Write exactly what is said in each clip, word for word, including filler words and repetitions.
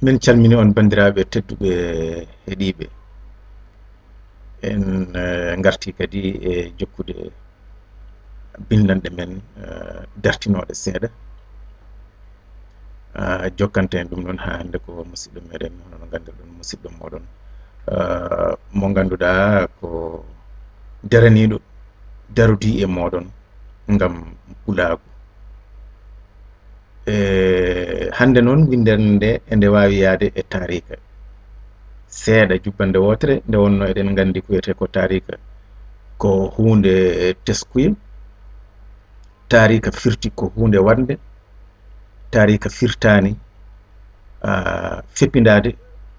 Min calmini on, banndiraaɓe tedduɓe heɗiiɓe. En, eh, ngarti kadi e jokkude binndanɗe men, eh, dartinooɗe seeɗa. Ah, jokkante en ɗum noon haa hannde ko musidɗo meɗen, hono no nganndirɗon, musidɗo mooɗon, ah, mo ngannduɗaa ko daraniiɗo, darodi e mooɗon ngam pulaagu. E hannde noon, winndere nde ende waawi yahde e taariika seeɗa, jubbannde wootere, nde wonno eɗen nganndi ko wiyetee ko taariika ko huunde teskuye. Taariika firti ko huunde waɗnde, taariika firtaani, ah, feppindaade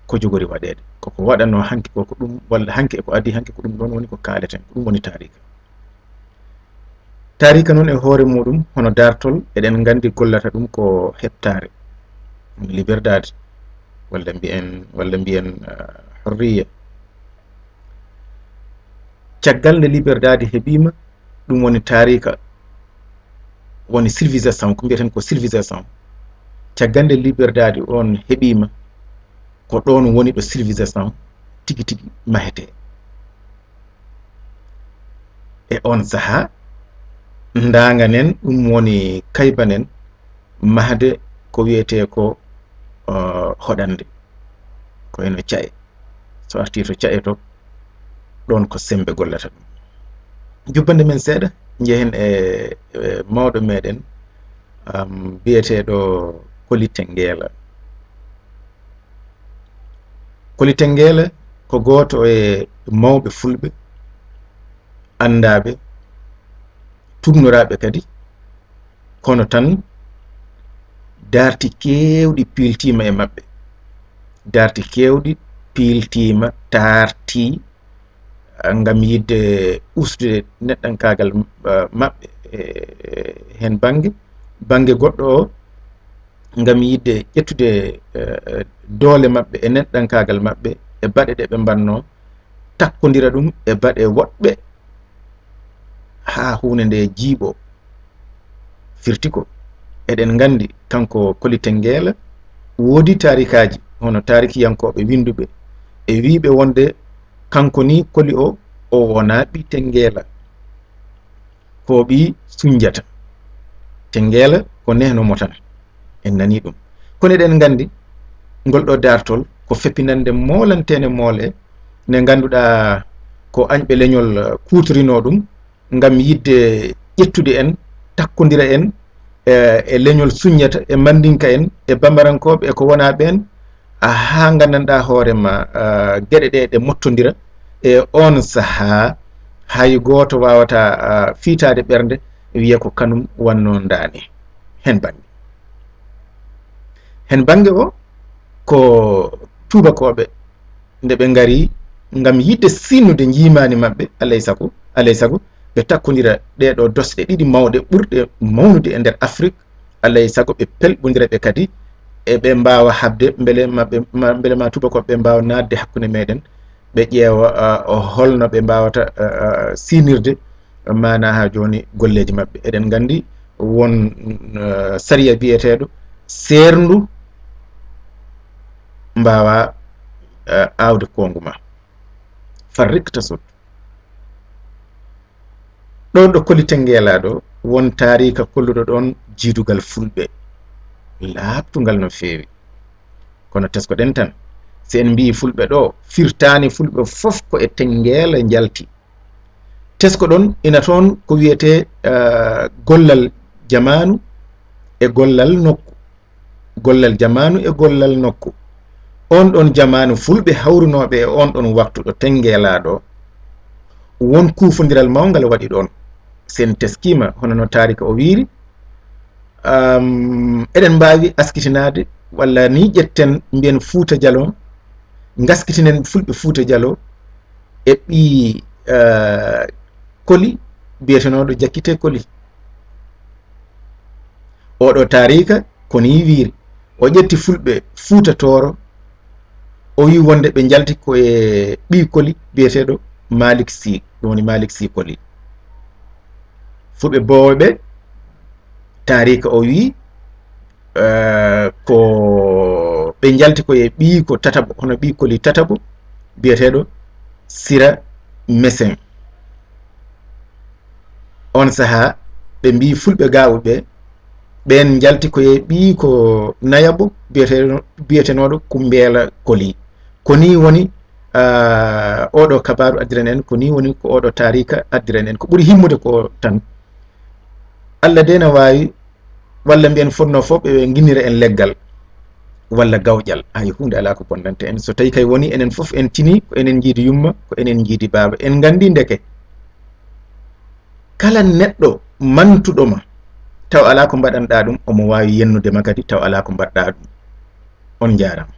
ko jogori waɗeede. Ko ko waɗanoo hanki ko, ko ɗum, walla hanki e ko adii hanki ko ɗum ɗoon woni ko kaaleten, ko ɗum woni taariika. Taariika noon e hoore muuɗum, hono daartol, eɗen nganndi gollata ɗum ko heɓtaare, liberdade, walla mbiyen, walla mbiyen, ah, hurriya. Caggal nde liberdade heɓiima, ɗum woni taariika, woni civilisation, ko mbiyeten ko civilisation. Caggal nde liberdade on heɓiima, ko ɗoon woni ɗo civilisation tigi tigi mahetee. E on sahaa, ndaanganen, ɗum woni kaybanen, mahde ko wiyetee ko, uh, hoɗande, ko eno ca'e. So artii to ca'e to, ɗoon ko semmbe gollata ɗum. Jubbannde men seeɗa, njehen e, e mawɗo meɗen, am, biyeteeɗo Koli Tenngeela. Koli Tenngeela ko gooto e mawɓe fulɓe, anndaaɓe, tuugnoraaɓe kadi, kono tan daarti keewɗi piiltiima e maɓɓe. Daarti keewɗi piiltiima, taartii, ah, ngam yiɗde usdude neɗɗankaagal, ah, maɓɓe, e, heen bannge. Bannge goɗɗo o, ngam yiɗde ƴettude, eh, doole maɓɓe e neɗɗankaagal maɓɓe e baɗe ɗe ɓe mbaɗnoo, takkondira ɗum e baɗe woɗɓe haa huunde nde jiiɓoo. Firti ko, eɗen nganndi, kanko Koli Tenngeela, woodi taarikaaji, hono taarikiyankooɓe winnduɓe e wiyɓe wonde kanko ni Koli o, o wonaa ɓii Tenngeela. Ko ɓii Sunjata. Tenngeela ko nehno mo tan. En nanii ɗum. Kono eɗen nganndi, ngol ɗoo daartol ko feppinannde moolanteende moole, nde ngannduɗaa ko añɓe leñol, eh, kuutorinoo ɗum ngam yiɗde ƴettude en, takkondira en, eh, e leñol Sunjata, e Manndinka en, e Bambarankooɓe, e ko wonaa ɓeen, haa nganndanɗaa hoore ma, ah, geɗe ɗe ɗe mottondira. E oon sahaa, hay gooto waawataa, ah, fiitaade ɓernde, wiya ko kanum wannoo ndaane. Heen bannge. Heen bannge o, ko tuubakooɓe, nde ɓe ngari ngam yiɗde sinnude njiimaandi maɓɓe, alay sago, alay sago, ɓe takkondira ɗee ɗoo dosɗe ɗiɗi mawɗe ɓurɗe mawnude e nder Afrik, alay sago ɓe pelɓondira ɓe kadi, e ɓe mbaawa haɓde mbele maɓɓe, ma, mbele ma tuubakooɓe ɓe mbaawa naatde hakkunde meɗen, ɓe ƴeewa, ah, holno ɓe mbaawata, ah, ah, sinirde, maanaa haa jooni golleeji maɓɓe. Eɗen nganndi won, ah, sariya biyeteeɗo seerndu mbaawaa, ah, aawde koongu ma. Farrik tasut. Ɗoon ɗo Koli Tenngeela ɗo, won taariika kolluɗo ɗoon jiidugal fulɓe, laaɓtungal no feewi. Kono teskoɗen tan, si en mbiyi fulɓe ɗo, firtaani fulɓe fof ko e Tenngeela njalti. Teskoɗon ina toon ko wiyetee, eh, gollal jamaanu e gollal nokku. Gollal jamaanu e gollal nokku. Oon ɗoon jamaanu, fulɓe hawrunooɓe e oon ɗoon waktu ɗo Tenngeela ɗo, won kuufondiral mawngal waɗi ɗoon. Si en teskiima, hono no taarika o wiyri, am, eɗen mbaawi askitinaade, walla ni ƴetten, mbiyen Fuuta Jaloo, ngaskitinen fulɓe Fuuta Jaloo e ɓii, eh, Koli, biyetenooɗo Jakkite Koli. Oɗo taariika ko nii wiiri, o ƴetti fulɓe Fuuta Tooro, o wiyi wonde ɓe njalti ko e ɓii Koli biyeteeɗo Malik Sy, ɗum woni Malik Sy Koli. Fulɓe Boowe ɓe, taariika o wiyi, eh, ko Ɓe njalti ko e ɓiyi ko tataɓo, hono ɓiyi koli tataɓo, biyeteeɗo Sira Mesen. On sahaa, ɓe mbii fulɓe gaawuɓe ɓe, ɓeen njalti ko e ɓiyi ko nayaɓo, biyeteeɗo, biyetenooɗo Kumbeela Koli. Ko nii woni, ah, oɗo kabaaru addiran en, ko nii woni ko oɗo taarika addiran en. Ko ɓuri himmude ko tan, Allah de na waawi, walla mbiyen fotnoo fof ɓe nginnira en leggal walla gawƴal. Hay huunde alaa ko bonnanta en. So tawii kay woni enen fof en tinii, ko enen njiidi yumma, ko enen njiidi baaba. En nganndi ndeke kala neɗɗo mantuɗo ma, taw alaa ko mbaɗanɗaa ɗum, omo waawi yennude ma kadi, taw alaa ko mbaɗɗaa ɗum. On njaaraama.